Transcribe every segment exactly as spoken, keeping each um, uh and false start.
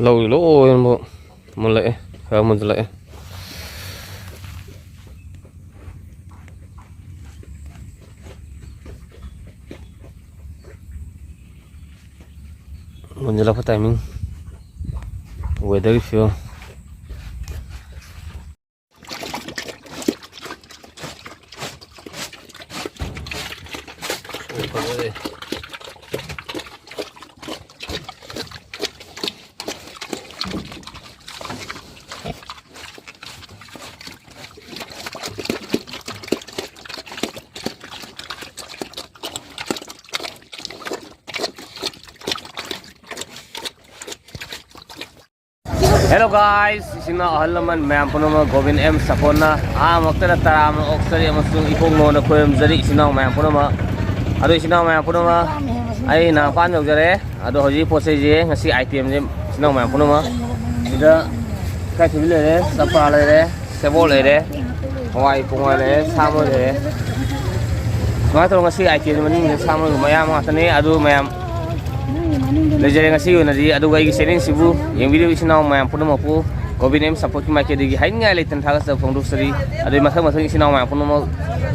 ꯂꯧꯁꯤ ꯂꯣꯏꯅꯃꯛ ꯃꯨꯜꯂꯛꯑꯦ, ꯈꯔ ꯃꯨꯟꯁꯤꯜꯂꯛꯑꯦ꯫ ꯃꯨꯟꯖꯜꯂꯛꯄ timing, weatherꯒꯤ ꯐꯤꯕꯝ꯫ Hello guys, ꯏꯆꯤꯟ ꯏꯅꯥꯎ ꯑꯍꯜ ꯂꯃꯟ ꯃꯌꯥꯝ ꯄꯨꯝꯅꯃꯛ, ꯒꯣꯕꯤꯟ ꯑꯦꯝ ꯁꯥꯄꯣꯟꯅ ꯑꯍꯥꯟꯕꯃꯛꯇꯗ ꯇꯔꯥꯝꯅ ꯑꯣꯛꯆꯔꯤ ꯑꯃꯁꯨꯡ ꯏꯄꯣꯛ ꯅꯣꯟꯅ ꯈꯣꯏꯔꯝꯖꯔꯤ ꯏꯆꯤꯟ ꯏꯅꯥꯎ ꯃꯌꯥꯝ ꯄꯨꯝꯅꯃꯛ꯫ ꯑꯗꯣ ꯏꯆꯤꯟ ꯏꯅꯥꯎ ꯃꯌꯥꯝ ꯄꯨꯝꯅꯃꯛ, ꯑꯩ ꯅꯥꯎꯄꯥꯅ ꯌꯧꯖꯔꯦ꯫ ꯑꯗꯣ ꯍꯧꯖꯤꯛ ꯄꯣꯠ ꯆꯩꯁꯦ, ꯉꯁꯤ itemꯁꯦ ꯏꯆꯤꯟ ꯏꯅꯥꯎ ꯃꯌꯥꯝ ꯄꯨꯝꯅꯃꯛ, ꯁꯤꯗ ꯏꯀꯥꯏꯊꯤꯕꯤ ꯂꯩꯔꯦ, ꯆꯝꯄ꯭ꯔꯥ ꯂꯩꯔꯦ, ꯁꯦꯕꯣꯠ ꯂꯩꯔꯦ, ꯍꯋꯥꯏ ꯄꯣꯡꯋꯥꯏ ꯂꯩꯔꯦ, ꯁꯥ ꯃꯔꯣꯏ ꯂꯩꯔꯦ꯫ ꯁꯨꯃꯥꯏꯅ ꯇꯧꯔꯒ ꯉꯁꯤ itemꯁꯦ ꯃꯅꯤꯡꯗ ꯁꯥ ꯃꯔꯣꯏ ꯃꯌꯥꯝ ꯉꯥꯛꯇꯅꯦ꯫ ꯑꯗꯨ ꯃꯌꯥꯝ ꯂꯩꯖꯔꯦ ꯉꯁꯤꯒꯤ ꯑꯣꯏꯅꯗꯤ꯫ ꯑꯗꯨꯒ ꯑꯩꯒꯤ channelꯁꯤꯕꯨ ꯌꯦꯡꯕꯤꯔꯤꯕ ꯏꯆꯤꯟ ꯏꯅꯥꯎ ꯃꯌꯥꯝ ꯄꯨꯝꯅꯃꯛꯄꯨ ꯒꯣꯕꯤꯟ ꯑꯦꯝ ꯁꯥꯄꯣꯔꯠꯀꯤ ꯃꯥꯏꯀꯩꯗꯒꯤ ꯍꯥꯏꯅꯤꯡꯉꯥꯏ ꯂꯩꯇꯅ ꯊꯥꯒꯠꯆꯕ ꯐꯣꯡꯗꯣꯛꯆꯔꯤ꯫ ꯑꯗꯨꯗꯤ ꯃꯊꯪ ꯃꯊꯪ ꯏꯆꯤꯟ ꯏꯅꯥꯎ ꯃꯌꯥꯝ ꯄꯨꯝꯅꯃꯛ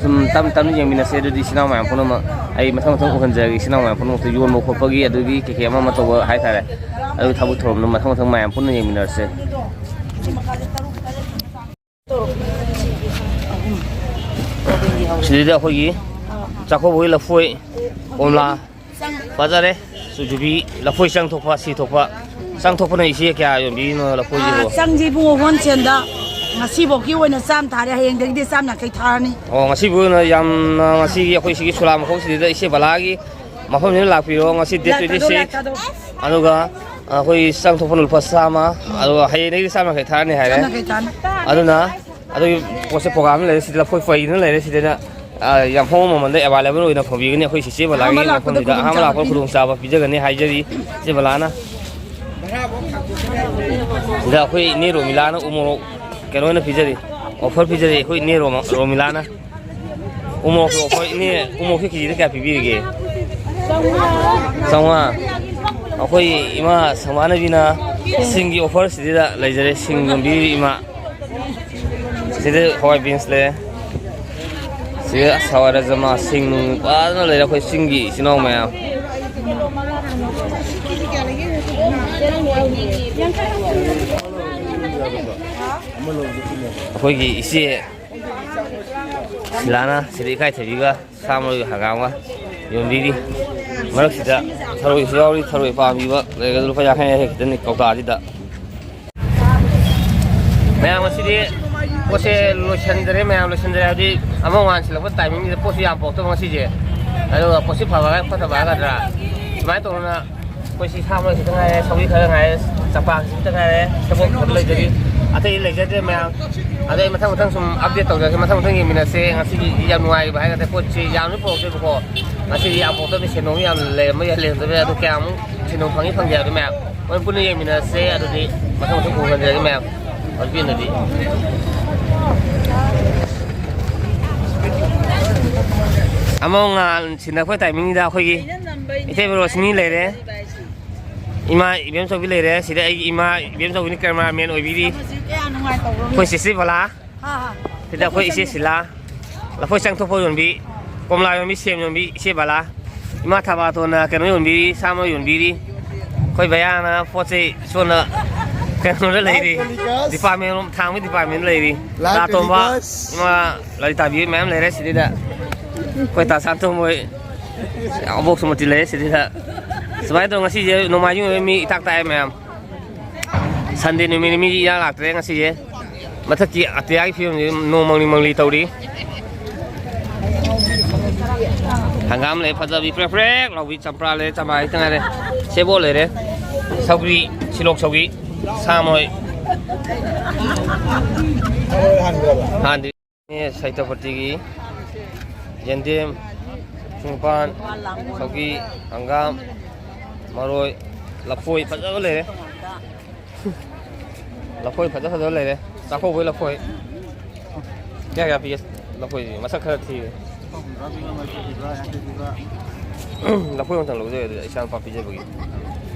ꯁꯨꯝ ꯇꯞ ꯇꯞꯅ ꯌꯦꯡꯃꯤꯟꯅꯁꯦ꯫ ꯑꯗꯨꯗꯤ ꯏꯆꯤꯟ ꯏꯅꯥꯎ ꯃꯌꯥꯝ ꯄꯨꯝꯅꯃꯛ ꯑꯩ ꯃꯊꯪ ꯃꯊꯪ ꯎꯍꯟꯖꯔꯒꯦ꯫ ꯏꯆꯤꯟ ꯏꯅꯥꯎ ꯃꯌꯥꯝ ꯄꯨꯝꯅꯃꯛꯇ ꯌꯣꯟꯕ ꯈꯣꯠꯄꯒꯤ ꯑꯗꯨꯒꯤ ꯀꯩ ꯀꯩ ꯑꯃ ꯑꯃ ꯇꯧꯕ ꯍꯥꯏꯇꯥꯔꯦ, ꯑꯗꯨꯒꯤ ꯊꯕꯛ ꯊꯧꯔꯝꯗꯣ ꯃꯊꯪ ꯃꯊꯪ ꯃꯌꯥꯝ ꯄꯨꯟꯅ ꯌꯦꯡꯃꯤꯟꯅꯔꯁꯦ꯫ ꯁꯤꯗꯩꯗ ꯑꯩꯈꯣꯏꯒꯤ ꯆꯥꯛꯀꯧꯕꯒꯤ ꯂꯐꯣꯏ, ꯀꯣꯝꯂꯥ, ꯐꯖꯔꯦ꯫ ꯆꯨꯖꯨꯕꯤ ꯂꯐꯣꯏ ꯆꯪ ꯊꯣꯛꯄ, ꯁꯤ ꯊꯣꯛꯄ꯫ ꯆꯪ ꯊꯣꯛꯄꯅ ꯏꯆꯦ ꯀꯌꯥ ꯌꯣꯟꯕꯤꯔꯤꯅꯣ ꯂꯐꯣꯏꯁꯤꯕꯨ? ꯑꯥ, ꯆꯪꯁꯤꯕꯨ ꯍꯣꯜꯁꯦꯜꯗ ꯉꯁꯤꯐꯧꯒꯤ ꯑꯣꯏꯅ ꯆꯥꯝ ꯊꯥꯔꯦ, ꯍꯌꯦꯡꯗꯒꯤꯗꯤ ꯆꯥꯝ ꯌꯥꯡꯈꯩ ꯊꯥꯔꯅꯤ꯫ ꯑꯣ, ꯉꯁꯤꯕꯨ ꯑꯣꯏꯅ ꯌꯥꯝꯅ, ꯉꯁꯤꯒꯤ ꯑꯩꯈꯣꯏ ꯁꯤꯒꯤ ꯁꯨꯂꯥ ꯃꯈꯣꯡꯁꯤꯗ ꯏꯆꯦ ꯕꯂꯥꯒꯤ ꯃꯐꯝꯁꯤꯗ ꯂꯥꯛꯄꯤꯔꯣ꯫ ꯉꯁꯤ date ꯂꯥꯛꯀꯗꯧ, twenty six꯫ ꯂꯥꯛꯀꯗꯧ꯫ ꯑꯗꯨꯒ ꯑꯩꯈꯣꯏ ꯆꯪ ꯊꯣꯛꯄꯅ ꯂꯨꯄꯥ ꯆꯥꯝꯃ, ꯑꯗꯨꯒ ꯍꯌꯦꯡꯗꯒꯤꯗꯤ ꯆꯥꯝ ꯌꯥꯡꯈꯩ ꯊꯥꯔꯅꯤ ꯍꯥꯏꯔꯦ꯫ ꯆꯥꯝ ꯌꯥꯡꯈꯩ ꯊꯥꯔꯅꯤ꯫ ꯑꯗꯨꯅ ꯑꯗꯨꯒꯤ ꯄꯣꯠꯁꯦ program ꯑꯃ ꯂꯩꯔꯦ, ꯁꯤꯗ ꯂꯐꯣꯏ ꯄꯩꯗꯅ ꯂꯩꯔꯦ꯫ ꯁꯤꯗꯅ, ꯑ, ꯌꯥꯝ ꯍꯣꯡꯕ ꯃꯃꯜꯗ available ꯑꯣꯏꯅ ꯐꯪꯕꯤꯒꯅꯤ ꯑꯩꯈꯣꯏ ꯆꯤꯆꯦ ꯕꯂꯥꯒꯤ ꯑꯍꯥꯟꯕ ꯂꯥꯛꯄꯗ ꯃꯐꯝꯁꯤꯗ꯫ ꯑꯍꯥꯟꯕ ꯂꯥꯛꯄꯗ ꯈꯨꯗꯣꯡꯆꯥꯕ ꯈꯨꯗꯣꯡꯆꯥꯕ ꯄꯤꯖꯒꯅꯤ ꯍꯥꯏꯖꯔꯤ ꯆꯤꯆꯦ ꯕꯂꯥꯅ꯫ ꯁꯤꯗ ꯑꯩꯈꯣꯏ ꯏꯅꯦ ꯔꯣꯃꯤꯂꯥꯅ ꯎ ꯃꯣꯔꯣꯛ ꯀꯩꯅꯣ ꯑꯣꯏꯅ ꯄꯤꯖꯔꯤ, offer ꯄꯤꯖꯔꯤ ꯑꯩꯈꯣꯏ ꯏꯅꯦ ꯔꯣꯃ-, ꯔꯣꯃꯤꯂꯥꯅ꯫ ꯎ ꯃꯣꯔꯣꯛꯀꯤ offer, ꯏꯅꯦ, ꯎ ꯃꯣꯔꯣꯛꯁꯦ ꯀꯦꯖꯤꯗ ꯀꯌꯥ ꯄꯤꯕꯤꯔꯤꯒꯦ? ꯆꯥꯝꯃꯉꯥ꯫ ꯑꯩꯈꯣꯏ ꯏꯃꯥ ꯁꯃꯥꯟꯅꯕꯤꯅ ꯁꯤꯡꯒꯤ ꯑꯣꯐꯔꯁꯤꯗ ꯂꯩꯖꯔꯦ, ꯁꯤꯡ ꯌꯣꯟꯕꯤꯔꯤ ꯏꯃꯥ꯫ ꯁꯤꯗ ꯍꯋꯥꯏ ꯕꯤꯟꯁ ꯂꯩꯔꯦ, ꯁꯤꯗ ꯑꯁ ꯍꯋꯥꯏ ꯔꯖꯃꯥ, ꯁꯤꯡ ꯅꯨꯡ ꯐꯖꯅ ꯂꯩꯔꯦ ꯑꯩꯈꯣꯏ ꯆꯤꯡꯒꯤ ꯏꯆꯤꯟ ꯏꯅꯥꯎ ꯃꯌꯥꯝ꯫ ꯑꯩꯈꯣꯏꯒꯤ ꯏꯆꯦ ꯁꯤꯂꯥꯅ ꯁꯤꯗ ꯏꯀꯥꯏꯊꯕꯤꯒ ꯁꯥ ꯃꯔꯣꯏꯒ ꯍꯪꯒꯥꯝꯒ ꯌꯣꯟꯕꯤꯔꯤ꯫ ꯃꯔꯛꯁꯤꯗ ꯊꯔꯣꯏꯁꯨ ꯌꯥꯎꯔꯤ, ꯊꯔꯣꯏ ꯄꯥꯝꯕꯤꯕ ꯂꯩꯔꯒꯗꯤ ꯂꯨꯄꯥ ꯌꯥꯡꯈꯩ ꯌꯥꯡꯈꯩ ꯈꯤꯇꯅꯤ ꯀꯧꯇꯥꯁꯤꯗ꯫ ꯃꯌꯥꯝ ꯉꯁꯤꯗꯤ ꯄꯣꯠꯁꯦ ꯂꯣꯏꯁꯤꯟꯗꯔꯦ, ꯃꯌꯥꯝ ꯂꯣꯏꯁꯤꯟꯗꯔꯦ ꯍꯥꯏꯕꯗꯤ ꯑꯃ ꯋꯥꯟꯁꯤꯜꯂꯛꯄ ꯇꯥꯏꯃꯤꯡꯁꯤꯗ ꯄꯣꯠꯁꯨ ꯌꯥꯝ ꯄꯣꯛꯇꯕ ꯉꯁꯤꯁꯦ꯫ ꯑꯗꯨꯒ ꯄꯣꯠꯁꯤ ꯐꯕ ꯍꯥꯏꯒꯗ꯭ꯔꯥ ꯐꯠꯇꯕ ꯍꯥꯏꯒꯗ꯭ꯔꯥ ꯁꯨꯃꯥꯏꯅ ꯇꯧꯗꯅ ꯑꯩꯈꯣꯏ ꯁꯤ ꯁꯥ ꯃꯔꯣꯏ ꯈꯤꯇ ꯉꯥꯏꯔꯦ, ꯁꯧꯒ꯭ꯔꯤ ꯈꯔ ꯉꯥꯏꯔꯦ, ꯆꯄꯥꯛ ꯈꯔ ꯂꯩꯖꯔꯤ꯫ ꯑꯇꯩ ꯂꯩꯖꯗ꯭ꯔꯦ ꯃꯌꯥꯝ꯫ ꯑꯗꯩ ꯃꯊꯪ ꯃꯊꯪ ꯁꯨꯝ ꯑꯞꯗꯦꯠ ꯇꯧꯖꯔꯛꯀꯦ, ꯃꯊꯪ ꯃꯊꯪ ꯌꯦꯡꯃꯤꯟꯅꯁꯦ꯫ ꯉꯁꯤꯗꯤ ꯌꯥꯝ ꯅꯨꯡꯉꯥꯏꯕ ꯍꯥꯏꯒꯗ꯭ꯔꯥ, ꯄꯣꯠꯁꯤ ꯌꯥꯝꯅ ꯄꯨꯔꯛꯇꯦꯕꯀꯣ꯫ ꯉꯁꯤꯗꯤ ꯌꯥꯝ ꯄꯨꯔꯛꯇꯕꯅꯤ, ꯁꯦꯟꯗꯣꯡ ꯌꯥꯝ ꯂꯩꯔꯝꯕ ꯌꯥꯏ, ꯂꯩꯔꯝꯗꯕ ꯌꯥꯏ꯫ ꯑꯗꯣ ꯀꯌꯥꯃꯨꯛ ꯁꯦꯟꯗꯣꯡ ꯐꯪꯉꯤ ꯐꯪꯗꯦ ꯍꯥꯏꯕꯗꯣ ꯃꯌꯥꯝ ꯍꯣꯔꯦꯟ ꯄꯨꯟꯅ ꯌꯦꯡꯃꯤꯟꯅꯁꯦ꯫ ꯑꯗꯨꯗꯤ ꯃꯊꯪ ꯃꯊꯪ ꯎꯍꯟꯖꯔꯒꯦ ꯃꯌꯥꯝ꯫ ꯍꯧꯖꯤꯛꯀꯤ ꯑꯣꯏꯅꯗꯤ ꯑꯃ ꯉꯥꯟ ꯁꯤꯟꯅꯔꯛꯄ ꯇꯥꯏꯃꯤꯡꯁꯤꯗ ꯑꯩꯈꯣꯏꯒꯤ ꯏꯇꯩꯃ ꯔꯣꯁꯅꯤ ꯂꯩꯔꯦ, ꯏꯃꯥ ꯏꯕꯦꯝꯆꯧꯕꯤ ꯂꯩꯔꯦ꯫ ꯁꯤꯗ ꯑꯩꯒꯤ ꯏꯃꯥ ꯏꯕꯦꯝꯆꯧꯕꯤꯅ ꯀꯦꯃꯦꯔꯥꯃꯦꯟ ꯑꯣꯏꯕꯤꯔꯤ꯫ ꯑꯩꯈꯣꯏ ꯁꯤꯁꯤ ꯕꯂꯥ, ꯁꯤꯗ ꯑꯩꯈꯣꯏ ꯏꯆꯦ ꯁꯤꯂꯥ, ꯂꯐꯣꯏ ꯆꯪꯊꯣꯛꯄ ꯌꯣꯟꯕꯤ, ꯀꯣꯝꯂꯥ ꯌꯣꯟꯕꯤ, ꯁꯦꯝ ꯌꯣꯟꯕꯤ ꯏꯆꯦ ꯕꯂꯥ, ꯏꯃꯥ ꯊꯕꯥꯇꯣꯟꯅ ꯀꯩꯅꯣ ꯌꯣꯟꯕꯤꯔꯤ, ꯁꯥ ꯃꯔꯣꯏ ꯌꯣꯟꯕꯤꯔꯤ꯫ ꯑꯩꯈꯣꯏ ꯕꯌꯥꯅ ꯄꯣꯠ ꯆꯩ ꯁꯣꯝꯗ ꯀꯩꯅꯣꯗ ꯂꯩꯔꯤ, ꯗꯤꯄꯥꯔꯠꯃꯦꯟ ꯔꯣꯝ, ꯊꯥꯡꯕꯒꯤ ꯗꯤꯄꯥꯔꯠꯃꯦꯟꯗ ꯂꯩꯔꯤ꯫ ꯂꯥ ꯇꯣꯝꯕ, ꯏꯃꯥ ꯂꯂꯤꯇꯥꯕꯤ ꯃꯌꯥꯝ ꯂꯩꯔꯦ ꯁꯤꯗꯩꯗ꯫ ꯑꯩꯈꯣꯏ ꯇꯥ ꯁꯥꯟꯇꯣꯝ ꯍꯣꯏ ꯑꯕꯣꯛꯁꯨ ꯃꯇꯤ ꯂꯩꯔꯦ ꯁꯤꯗꯩꯗ꯫ ꯁꯨꯃꯥꯏꯅ ꯇꯧꯔ ꯉꯁꯤꯁꯦ ꯅꯣꯡꯃꯥꯏꯖꯤꯡ ꯑꯣꯏꯕ ꯃꯤ ꯏꯇꯥꯛ ꯇꯥꯛꯑꯦ ꯃꯌꯥꯝ꯫ ꯁꯟꯗꯦ ꯅꯨꯃꯤꯠꯅꯤ, ꯃꯤ ꯏꯔꯥꯡ ꯂꯥꯛꯇ꯭ꯔꯦ ꯉꯁꯤꯁꯦ꯫ ꯃꯊꯛꯀꯤ ꯑꯇꯤꯌꯥꯒꯤ ꯐꯤꯕꯝꯁꯤ ꯅꯣꯡ ꯃꯪꯂꯤ ꯃꯪꯂꯤ ꯇꯧꯔꯤ꯫ ꯍꯪꯒꯥꯝ ꯂꯩ ꯐꯖꯕꯤ ꯄ꯭ꯔꯦꯛ ꯄ꯭ꯔꯦꯛ ꯂꯥꯎꯕꯤ, ꯆꯝꯄ꯭ꯔꯥ ꯂꯩꯔꯦ, ꯆꯝꯄ꯭ꯔꯥ ꯈꯤꯇ ꯉꯥꯏꯔꯦ, ꯁꯦꯕꯣꯠ ꯂꯩꯔꯦ, ꯁꯧꯒ꯭ꯔꯤ, ꯁꯤꯂꯣꯛ ꯁꯧꯒ꯭ꯔꯤ, ꯁꯥ ꯃꯔꯣꯏ꯫ ꯍꯥꯟꯗꯤ ꯁꯩꯇꯥꯄꯇꯤꯒꯤ ꯌꯦꯟꯗꯦꯝ, ꯁꯤꯡꯄꯥꯟ, ꯁꯧꯒ꯭ꯔꯤ, ꯍꯪꯒꯥꯝ, ꯃꯔꯣꯏ, ꯂꯐꯣꯏ ꯐꯖꯕ ꯂꯩꯔꯦ꯫ ꯂꯐꯣꯏ ꯐꯖ ꯐꯖꯕ ꯂꯩꯔꯦ꯫ ꯆꯥꯛꯀꯧꯕꯩ ꯂꯐꯣꯏ꯫ ꯀꯌꯥ ꯀꯌꯥ ꯄꯤꯒꯦ? ꯂꯐꯣꯏꯁꯦ ꯃꯁꯛ ꯈꯔ ꯊꯤꯔꯦ꯫ ꯂꯐꯣꯏ ꯑꯃꯇꯪ ꯂꯧꯖꯒꯦ ꯑꯗꯨꯗꯤ, ꯏꯆꯥ ꯅꯨꯄꯥ ꯄꯤꯖꯕꯒꯤ꯫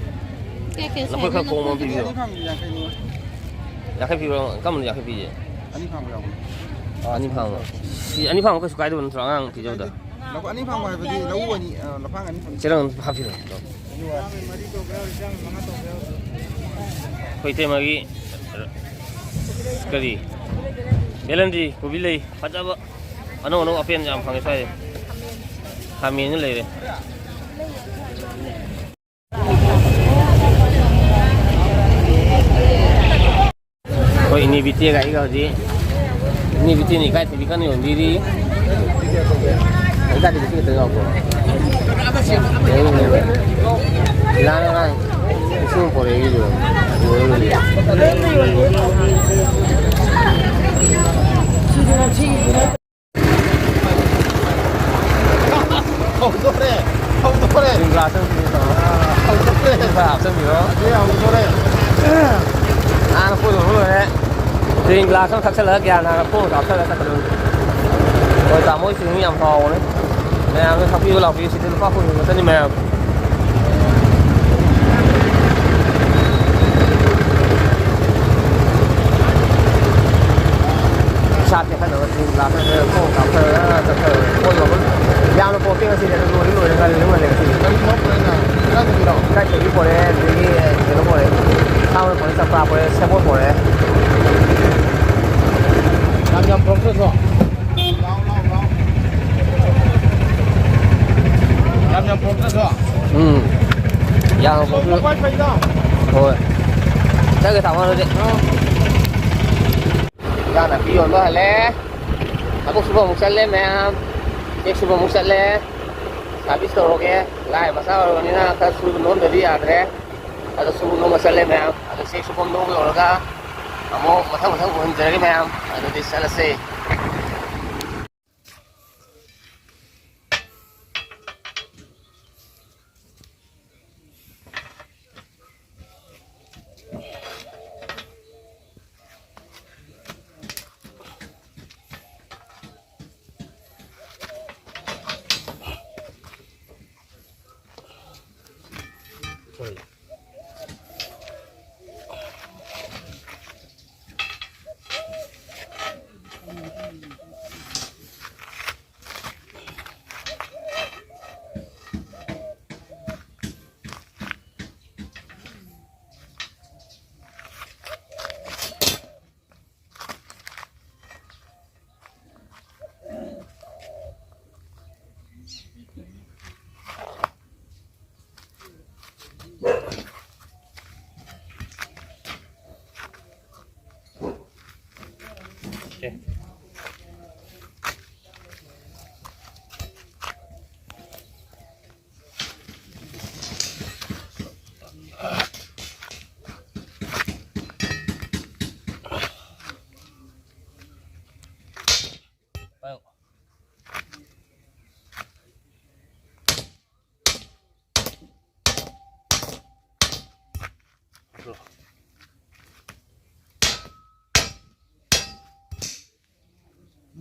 ꯂꯐꯣꯏ ꯈꯔ ꯀꯣꯝꯕ ꯑꯃ ꯄꯤꯕꯤꯌꯣ꯫ ꯌꯥꯡꯈꯩ ꯄꯤꯕ꯭ꯔꯣ? ꯀꯔꯝꯕꯅꯣ ꯌꯥꯡꯈꯩ ꯄꯤꯁꯦ? ꯑꯅꯤ ꯐꯥꯡꯕ ꯌꯥꯎꯕꯅꯦ꯫ ꯑꯅꯤ ꯐꯥꯡꯕ꯫ ꯁꯤ ꯑꯅꯤ ꯐꯥꯡꯕ ꯀꯩꯁꯨ ꯀꯥꯏꯗꯕ ꯅꯠꯇ꯭ꯔꯣ, ꯑꯉꯥꯡ ꯄꯤꯖꯕꯗ? ꯂꯐ-, ꯑꯅꯤ ꯐꯥꯡꯕ ꯍꯥꯏꯕꯗꯤ ꯂꯧ ꯑꯅꯤ, ꯑ, ꯂꯐꯥꯡ ꯑꯅꯤ ꯐꯪꯉꯤ꯫ ꯆꯦꯔꯪ ꯑꯗꯨꯝ ꯍꯥꯞꯄꯤꯔꯣ꯫ ꯑꯩꯈꯣꯏ ꯏꯇꯩꯃꯒꯤ ꯀꯔꯤ? ꯕꯦꯂꯟꯗ꯭ꯔꯤ, ꯀꯣꯕꯤ ꯂꯩ, ꯐꯖꯕ꯫ ꯑꯅꯧ ꯑꯅꯧ ꯑꯄꯦꯟ ꯌꯥꯝ ꯐꯪꯉꯦ ꯁ꯭ꯋꯥꯏꯗ꯫ ꯈꯥꯃꯦꯟꯁꯨ ꯂꯩꯔꯦ꯫ ꯑꯩꯈꯣꯏ ꯏꯅꯦ ꯕꯤꯇꯦꯒ ꯑꯩꯒ ꯍꯧꯖꯤꯛ, ꯏꯅꯦ ꯕꯤꯇꯦꯅ ꯏꯀꯥꯏ ꯊꯤꯕꯤ ꯀꯟꯅ ꯌꯣꯟꯕꯤꯔꯤ꯫ ꯍꯧꯖꯤꯛꯀꯥꯟꯗꯤ ꯕꯤꯇꯦ ꯈꯛꯇ ꯌꯥꯎꯕ꯭ꯔꯣ? ꯂꯥꯡ ꯂꯥꯡ ꯏꯁꯤꯡ ꯄꯣꯔꯛꯏꯗꯣ꯫ ꯍꯧꯗꯣꯔꯦ, ꯍꯧꯗꯣꯔꯦ꯫ ꯒ꯭ꯂꯥꯁ ꯑꯃ ꯄꯤꯕꯤꯔꯣ꯫ ꯍꯧꯗꯣꯔꯦ꯫ ꯈꯔ ꯍꯥꯞꯆꯤꯟꯕꯤꯔꯣ꯫ ꯑꯗꯨ ꯍꯧꯗꯣꯔꯦ꯫ ꯍꯥꯟꯅ ꯄꯨꯊꯣꯛꯄ ꯂꯣꯏꯔꯦ꯫ ꯗ꯭ꯔꯤꯡ ꯒ꯭ꯂꯥꯁ ꯑꯃ ꯊꯛꯆꯜꯂꯒ ꯒ꯭ꯌꯥꯟ ꯇꯥꯅ ꯈꯣꯡ ꯆꯥꯝꯊꯣꯛꯑꯒ ꯆꯠꯀꯗꯕꯅꯤ꯫ ꯍꯣꯏ, ꯇꯥꯃꯣ ꯍꯣꯏ ꯆꯤꯡꯃꯤ ꯌꯥꯝ ꯍꯥꯎꯕꯅꯦ꯫ ꯃꯌꯥꯝꯅ ꯊꯛꯄꯤꯌꯨ ꯂꯥꯛꯄꯤꯌꯨ, ꯁꯤꯗ ꯂꯨꯄꯥ ꯀꯨꯟꯒꯤ ꯉꯥꯛꯇꯅꯤ ꯃꯌꯥꯝ꯫ ꯏꯁꯥ ꯇꯦꯛꯈꯠꯅꯕ ꯗ꯭ꯔꯤꯡ ꯒ꯭ꯂꯥꯁ ꯑꯃ ꯈꯣꯡ ꯆꯥꯝꯊꯣꯛꯑꯒ ꯆꯠꯀꯗꯕꯅꯤ꯫ ꯄꯣꯠ ꯌꯣꯟꯕ ꯌꯥꯝꯅ ꯄꯣꯠꯇꯦ ꯉꯁꯤꯗꯤ, ꯑꯗꯨ ꯂꯣꯏꯗꯤ ꯂꯣꯏꯔꯦ, ꯉꯜꯂꯤ ꯉꯜꯂꯦ ꯉꯁꯤꯗꯤ꯫ ꯀꯔꯤ ꯊꯕꯛ ꯄꯨꯔꯛꯏꯅꯣ? ꯀꯗꯥꯏꯗꯒꯤꯅꯣ? ꯏꯀꯥꯏꯊꯕꯤ ꯄꯣꯔꯛꯑꯦ, ꯑꯗꯒꯤ ꯀꯩꯅꯣ ꯄꯣꯔꯛꯑꯦ, ꯁꯥ ꯃꯔꯣꯏ ꯄꯣꯔꯛꯑꯦ, ꯆꯝꯄ꯭ꯔꯥ ꯄꯣꯔꯛꯑꯦ, ꯁꯦꯕꯣꯠ ꯄꯣꯔꯛꯑꯦ꯫ ꯌꯥꯝ ꯌꯥꯝ ꯄꯨꯔꯛꯇ꯭ꯔꯁꯨ꯫ ꯌꯥꯝ ꯌꯥꯝ ꯄꯨꯔꯛꯇ꯭ꯔꯁꯨ꯫ ꯎꯝ꯫ ꯌꯥꯝ ꯄꯨꯔꯛꯇ꯭ꯔꯁꯨ꯫ ꯍꯣꯏ꯫ ꯆꯠꯂꯒꯦ ꯇꯥꯃꯣ ꯑꯗꯨꯗꯤ꯫ ꯏꯟꯖꯥꯡ ꯅꯥꯄꯤ ꯌꯣꯟꯕ ꯍꯜꯂꯦ꯫ ꯊꯕꯛ ꯁꯨꯕ ꯑꯃꯨꯛ ꯆꯠꯂꯦ ꯃꯌꯥꯝ꯫ ꯆꯦꯛ ꯁꯨꯕ ꯑꯃꯨꯛ ꯆꯠꯂꯦ꯫ ꯁꯥꯔꯚꯤꯁ ꯇꯧꯔꯒꯦ꯫ ꯂꯥꯏ ꯃꯆꯥ ꯑꯣꯏꯔꯕꯅꯤꯅ ꯈꯔ ꯁꯨꯕ ꯅꯣꯝꯗ꯭ꯔꯗꯤ ꯌꯥꯗ꯭ꯔꯦ꯫ ꯑꯗꯣ ꯁꯨꯕ ꯅꯣꯝꯕ ꯆꯠꯂꯦ ꯃꯌꯥꯝ꯫ ꯑꯗꯣ ꯆꯦꯛ ꯁꯨꯐꯝ ꯅꯣꯝꯕ ꯌꯧꯔꯒ ꯑꯃꯨꯛ ꯃꯊꯪ ꯃꯊꯪ ꯎꯍꯟꯖꯔꯒꯦ ꯃꯌꯥꯝ꯫ ꯑꯗꯨꯗꯤ ꯆꯠꯂꯁꯦ꯫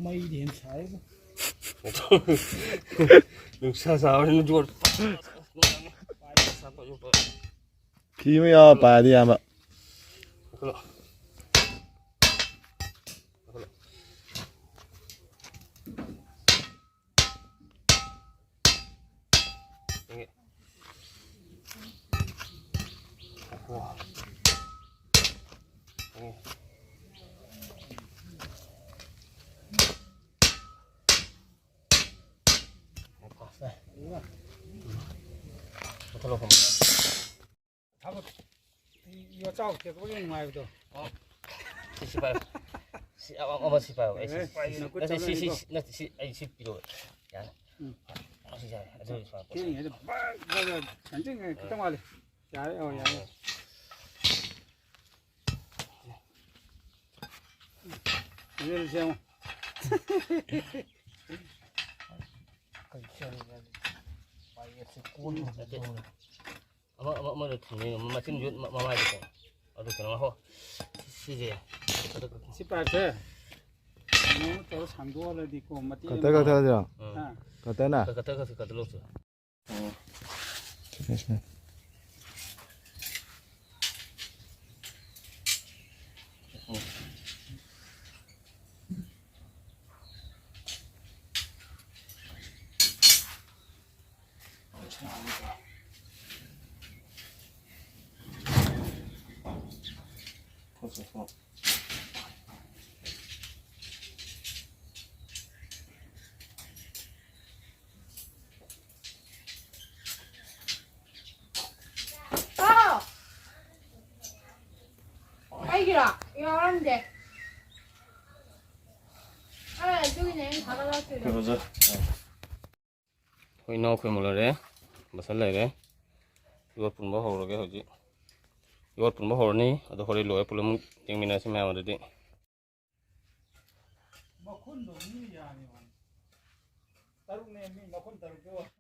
ꯃꯩꯗꯤ ꯍꯦꯟꯅ ꯁꯥꯏꯕꯣ꯫ ꯅꯨꯡꯁꯥ ꯁꯥꯕꯅꯤꯅ ꯖꯣꯔ꯫ ꯐꯤ ꯑꯃ ꯌꯥꯎꯔ ꯄꯥꯏꯔꯗꯤ ꯏꯌꯥꯝꯕ꯫ ꯌꯣꯠꯆꯥꯎ ꯊꯦꯛꯄꯒꯤ ꯅꯨꯡꯉꯥꯏꯕꯗꯣ꯫ ꯁꯤ ꯁꯤ ꯄꯥꯏꯌꯨ꯫ ꯁꯤ ꯑꯃ ꯑꯃ ꯁꯤ ꯄꯥꯏꯌꯨ꯫ ꯑꯩ ꯁꯤ ꯑꯦ, ꯅꯈꯨꯠ ꯅꯠꯇꯦ, ꯁꯤ ꯁꯤ ꯆꯠꯂꯅꯤꯀꯣ꯫ ꯁꯤ ꯅꯠꯇꯦ, ꯁꯤ ꯑꯩ ꯁꯤ ꯄꯤꯔꯛꯑꯣ꯫ ꯌꯥꯅꯤ꯫ ꯎꯝ꯫ ꯁꯤ ꯌꯥꯔꯦ꯫ ꯑꯗꯨ ꯁꯨꯃꯥꯏꯅ ꯄꯣꯠ ꯊꯦꯡꯉꯤꯉꯩꯗ ꯕꯛ ꯕꯛ ꯕꯛ ꯁꯥꯡꯖꯤꯡꯉꯦ ꯈꯤꯇꯪ ꯋꯥꯠꯂꯤ꯫ ꯌꯥꯔꯦ, ꯑꯣ, ꯌꯥꯔꯦ꯫ ꯑꯗꯨꯗꯤ ꯁꯦꯝꯃꯣ꯫ ꯅꯠꯇꯦ꯫ ꯑꯃ ꯑꯃ ꯑꯃꯗ ꯊꯝꯃꯦ꯫ ꯃꯆꯤꯟꯁꯨ ꯃ- ꯃꯃꯥꯏꯗꯀꯣ꯫ ꯑꯗꯨ ꯀꯩꯅꯣ ꯍꯣ꯫ ꯁꯤꯁꯦ꯫ ꯑꯗꯨ ꯁꯤ ꯄꯥꯏꯞꯁꯦ ꯀꯩꯅꯣ ꯇꯧꯔ ꯁꯥꯡꯗꯣꯛꯍꯜꯂꯗꯤꯀꯣ ꯃꯇꯦꯛ ꯀꯇꯔ ꯑꯃ ꯀꯛꯊꯔꯁꯤꯔꯣ? ꯎꯝ꯫ ꯑꯥ, ꯀꯇꯔꯅ? ꯀ- ꯀꯇꯔ ꯀꯇꯔ ꯀꯇꯔ ꯂꯧꯁꯤ꯫ ꯍꯥꯎ꯫ ꯑꯩꯒꯤꯔꯣ? ꯌꯥꯎꯔꯝꯗꯦ꯫ ꯍꯣꯏ, ꯏꯅꯥꯎ ꯈꯣꯏꯃꯨꯜꯂꯔꯦ, ꯕꯁꯜ ꯂꯩꯔꯦ꯫ ꯌꯣꯠ ꯄꯨꯟꯕ ꯍꯧꯔꯒꯦ ꯍꯧꯖꯤꯛ꯫ ꯌꯣꯠ ꯄꯨꯟꯕ ꯍꯧꯔꯅꯤ, ꯑꯗꯣ ꯍꯣꯔꯦꯟ ꯂꯣꯏꯔ ꯄꯨꯂꯞ ꯑꯃꯨꯛ ꯌꯦꯡꯃꯤꯟꯅꯔꯁꯤ ꯃꯌꯥꯝ ꯑꯗꯨꯗꯤ꯫ ꯃꯈꯨꯟꯗꯣ ꯃꯤ ꯌꯥꯝꯃꯤ ꯋꯥꯅꯤ꯫ ꯇꯔꯨꯛꯅꯦ ꯃꯤ ꯃꯈꯨꯟ ꯇꯔꯨꯛꯇꯣ꯫